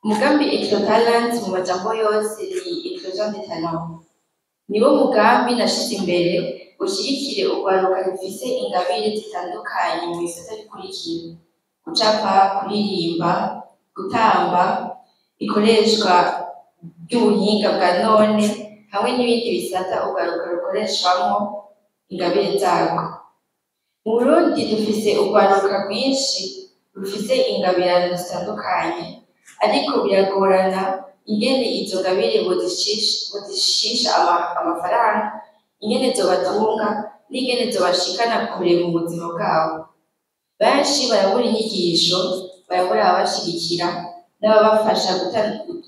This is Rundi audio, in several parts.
Umugambi Eclotalent mu majambo yose ni Eclosion des talents. Niwo mugambi nashize imbere ushigikire urwaruka rufise ingabire zitandukanye mu bisata bikurikira: gucapa, kuririmba, gutamba, ikoreshwa ry'ubuhinga bwa none hamwe n'ibindi bisata urwaruka rukoreshwamwo ingabire zarwo. Mu Burundi dufise urwaruka rwinshi rufise ingabirano zitandukanye, ariko biragorana ingene izo ngabire bozishisha amafaranga, ingene zobatunga n'ingene zobashikana kure mu buzima bwabo. Benshi barabura inyigisho, barabura ababashigikira n'ababafasha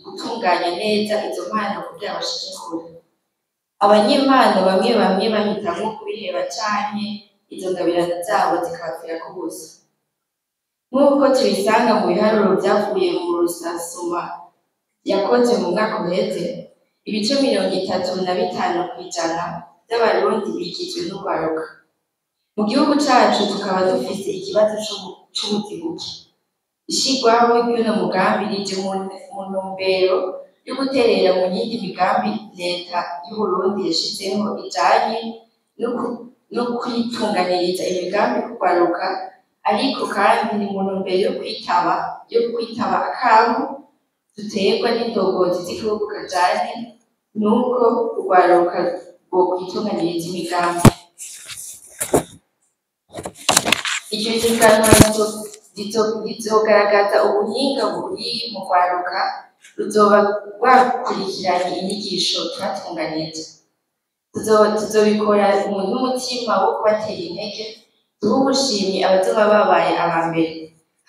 gutunganya neza izo mpano kugira bashike kure. Abanyempano bamwe bamwe bahitamwo kubiheba canke izo ngabirano zabo zikabapfirako ubusa. Nk'uko tubisanga mu biharuro vyavuye mu rusasuma yakozwe mu mwaka uheze, ibice 35% vy'Abarundi bigizwe n'urwaruka. Mu gihugu cacu tukaba dufise ikibazo c'ubuzi buke. Ishirwaho ry'uno mugambi rije mu ntumbero yo guterera mu yindi migambi leta y'Uburundi yashizeho ijanye no kwitunganiriza imigambi k'urwaruka, ariko kandi ni mu ntumbero yo kwitaba akamo duterwa n'indongozi z'igihugu kajanye n'uko urwaruka rwokwitunganiriza imigambi. Iryo higanwa rizogaragaza ubuhinga buri mu rwaruka ruzoba rwakurikiranye inyigisho twatunganije. Tuzobikora n'umutima wo kubatera intege, duhe ubushimwe abazoba babaye aba mbere.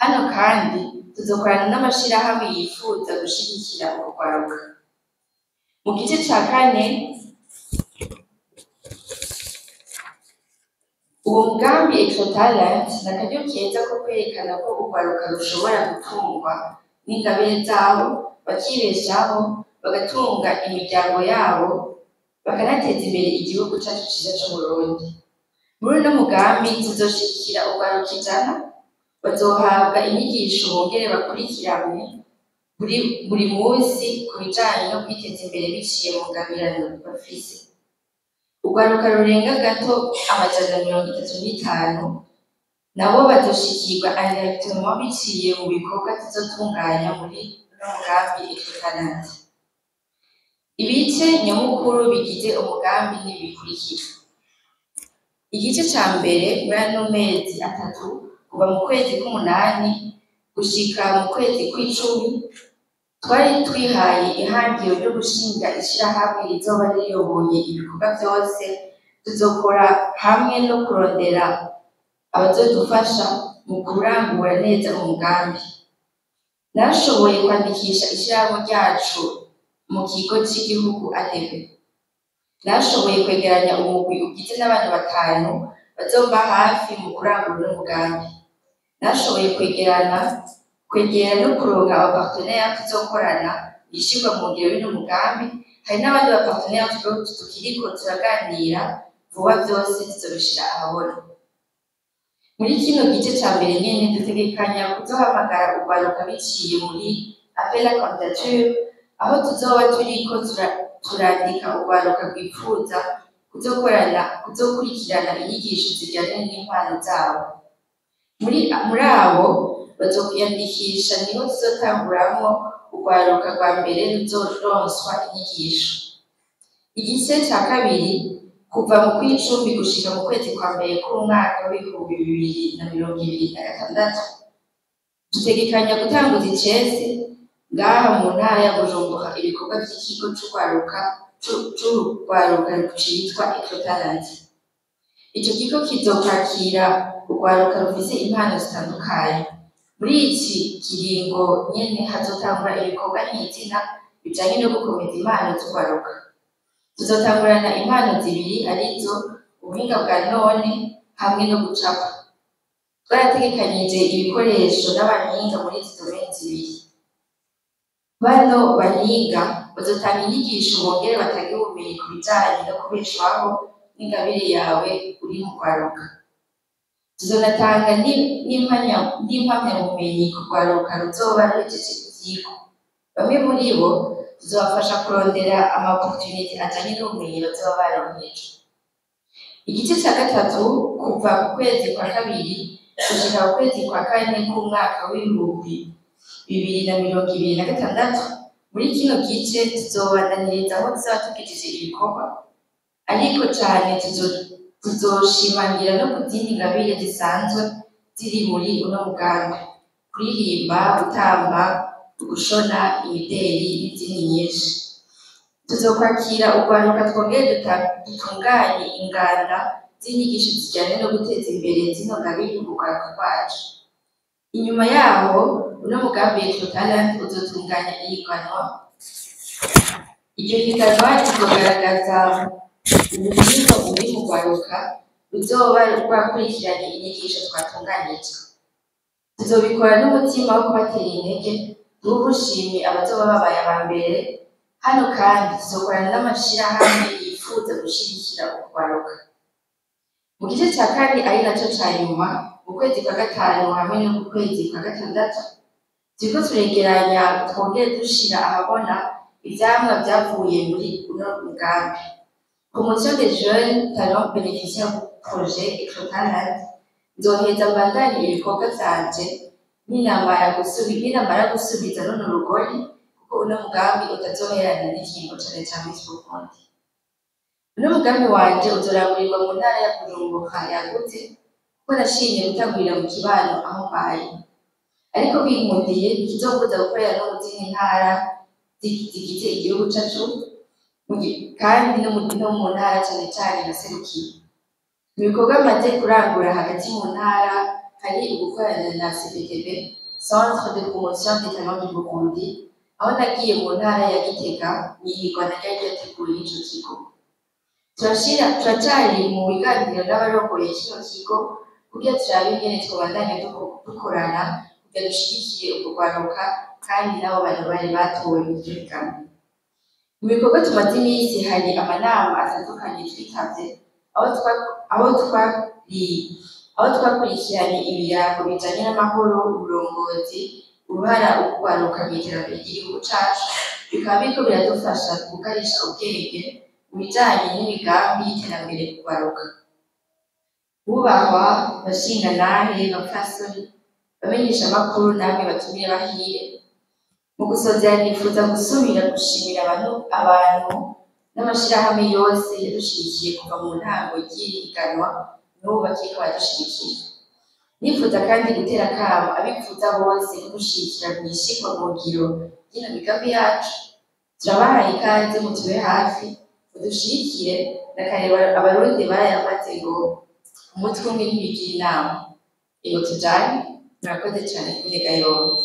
Hano kandi tuzokorana n'amashirahamwe yifuza gushigikira urwo rwaruka. Mu gice ca kane, uwo mugambi Eclotalent ni akaryo keza ko kwerekana ko urwaruka rushobora gutungwa n'ingabire zabo, bakibeshaho, bagatunga imiryango yabo, bakanateza imbere igihugu cacu ciza c'Uburundi. Muri uno mugambi tuzoshigikira urwaruka 100, bazohabwa inyigisho bongere bakurikiranwe buri munsi ku bijanye no kwiteza imbere biciye mu ngabirano bafise. Urwaruka rurenga gato 135 nabo bazoshikirwa indirectement biciye mu bikorwa tuzotunganya muri uno mugambi Eclotalent. Ibice nyamukuru bigize umugambi ni ibi bikurikira: Igice ca mbere, muri ano mezi 3, kuva mu kwezi k'umunani gushika mu kwezi kw'icumi, twari twihaye ihangiro ryo gushinga ishirahamwe rizoba riyoboye ibikorwa vyose tuzokora hamwe no kurondera abazodufasha mu kurangura neza umugambi. Narashoboye kwandikisha ishirahamwe ryacu mu kigo c'igihugu ADB. Narashoboye kwegeranya umugwi ugizwe n'abantu batanu bazomba hafi mu kurangura uno mugambi. Narashoboye kwegerana, kwegera no kuronka aba partenaires tuzokorana mw'ishirwa mu ngiro y'uno mugambi. Hari n'abandi ba partenaires tukiriko turaganira, vuba vyose tuzobishira ahabona. Muri kino gice ca mbere nyene dutegekanya kuzohamagara urwaruka biciye muri appel à candidature, aho tuzoba turiko turandika urwaruka rwipfuza kuzokorana, kuzokurikirana inyigisho zijanye n'impano zabo. Muri abo bazokwiyandikisha niho tuzotanguramwo urwaruka rwa mbere ruzoronswa inyigisho. Igice ca kabiri, kuva mu kw'icumi gushika mu kwezi kwa mbere k'umwaka w'2026, dutegekanya gutanguza icese ngaha mu ntara ya Bujumbura ibikorwa vy'ikigo c'urwaruka citwa Eclotalent. Ico kigo kizokwakira urwaruka rufise impano zitandukanye. Muri iki kiringo nyene hazotangura ibikorwa nyezina bijanye no gukomeza impano z'urwaruka. Tuzotangurana impano zibiri, arizo ubuhinga bwa none hamwe no gucapa. Twarategekanije ibikoresho n'abahinga muri izi domaines zibiri. Bano bahinga bazotanga inyigisho bongere batange ubumenyi ku bijanye no kubeshwaho n'ingabire yawe uri mu rwaruka. Tuzonatanga n'impamyabumenyi ku rwaruka ruzoba ruhejeje ivyigwa. Bamwe muri bo tuzobafasha kurondera ama opportunité ajanye n'ubumenyi bazoba baronkejwe. Igice ca gatatu, kuva ku kwezi kwa kabiri gushika ku kwezi kwa kane k'umwaka w'2026. Muri kino gice tuzobandaniriza aho tuzoba tugejeje ibikorwa, ariko cane tuzoshimangira no ku zindi ngabire zisanzwe ziri muri uno mugambi: kuririmba, gutamba, gushona, imideri n'izindi nyinshi. Tuzokwakira urwaruka, twongere dutunganye inganda z'inyigisho zijanye no guteza imbere zino ngabire mu rwaruka rwacu. Inyuma yaho, uno mugambi Eclo Talent uzotunganya ihiganwa. Iryo higanwa rizogaragaza ubuhinga buri mu rwaruka ruzoba rwakurikiranye inyigisho twatunganije. Tuzobikora n'umutima wo kubatera intege, duhe ubushimwe abazoba babaye aba mbere. Hano kandi tuzokorana n'amashirahamwe yifuza gushigikira urwaruka. Mu gice ca kane, ari naco ca nyuma, mu kwezi kwa gatanu hamwe no mu kwezi kwa gatandatu, turiko turegeranya twongere dushira ahabona ivyamwa vyavuye muri uno mugambi Promotion des jeunes talents bénéficiaires du projet Eclo Talent. Nzoheza mbandanye ibikorwa vyanje ninamara gusubiza runo rugori, kuko uno mugambi utazoherana n'ikiringo cane ca Miss Burundi. Uno mugambi wanje uzorangurirwa mu ntara ya Bujumbura yagutse, kuko nashimye gutangurira mu kibano aho mbaye, ariko binkundiye ntikizombuza gukorera no mu zindi ntara zigize igihugu cacu, kandi no mu ntara cane cane naserukiye. Mu bikorwa maze kurangura hagati mu ntara hari ugukorana na CPTB, Centre de Promotion des Talents du Burundi, aho nagiye mu ntara ya Gitega mw'ihiganwa ryari ryateguwe n'ico kigo. Turacari mu biganiro n'abarongoye kino kigo kugira turabe ingene twobandanya dukorana kugira dushigikire urwo rwaruka kandi n'abo bantu bari batowe muri iryo higanwa. Mu bikorwa tumaze iminsi hari amanama atandukanye twitavye, aho twakurikiranye ibiyago bijanye n'amahoro, uburongozi, uruhara rw'urwaruka mw'iterambere ry'igihugu cacu, bikaba biriko biradufasha gukarisha ubwenge mu bijanye n'imigambi y'iterambere ku rwaruka. Bubahwa bashingantahe, bapfasoni, bamenyeshamakuru namwe batumire bahire, mu gusozera nifuza gusubira gushimira abantu n'amashirahamwe yose yadushigikiye kuva mu ntango ry'iri higanwa n'ubu bakiriko baradushigikiye. Nifuza kandi gutera akamo abipfuza bose kudushigikira mw'ishirwa mu ngiro ry'ino migambi yacu. Turabahaye ikaze, mutube hafi, mudushigikire. Na kare Abarundi barayamaze ngo umutwe umwe ntiwigira inama. Ego tujane, murakoze cane kuntega yompi.